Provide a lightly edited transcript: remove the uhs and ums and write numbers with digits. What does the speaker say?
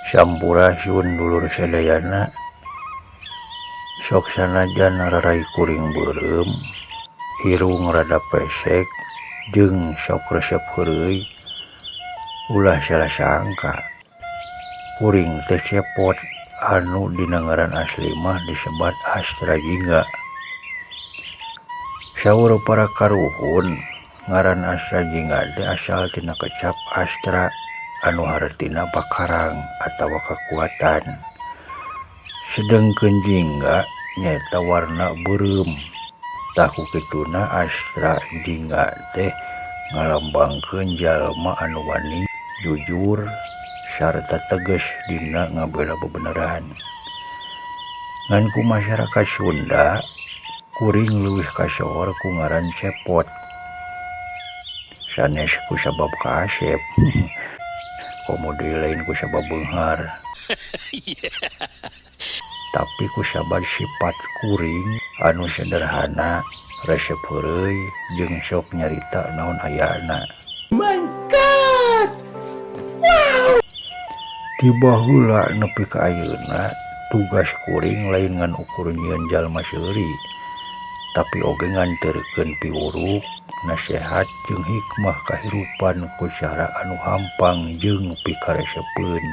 Sampurasun dulur sadayana sok sanajan rarai kuring beureum irung rada pesek jeung sok resep heureuy ulah salah sangka kuring teh cepot anu dina ngaran asli mah disebat Astra Jingga. Saur para karuhun ngaran Astra Jingga teh asal tina kecap Astra anu hartina pakarang atawa kakuatan. Sedengkeun jingga nyaeta warna beureum. Tah ku kituna Astra Jingga teh ngalambangkeun jalma anu wani, jujur, sarta tegas dina ngabela bebeneran. Ngan ku masyarakat Sunda kuring leuwih kasohor ku ngaran Cepot. Sanes ku sabab kaasep. Komo deui lain ku sabab beunghar. Tapi ku sabab sifat kuring anu sederhana, resep heureuy jeung sok nyarita naon ayana. My God! Wow! Ti baheula nepi ka ayeuna tugas kuring lain ngan ukur nyieun jalma seuri, tapi oge nganterkeun piwuruk, nasehat jeung hikmah kahirupan ku cara anu hampang jeung pikaresepeun.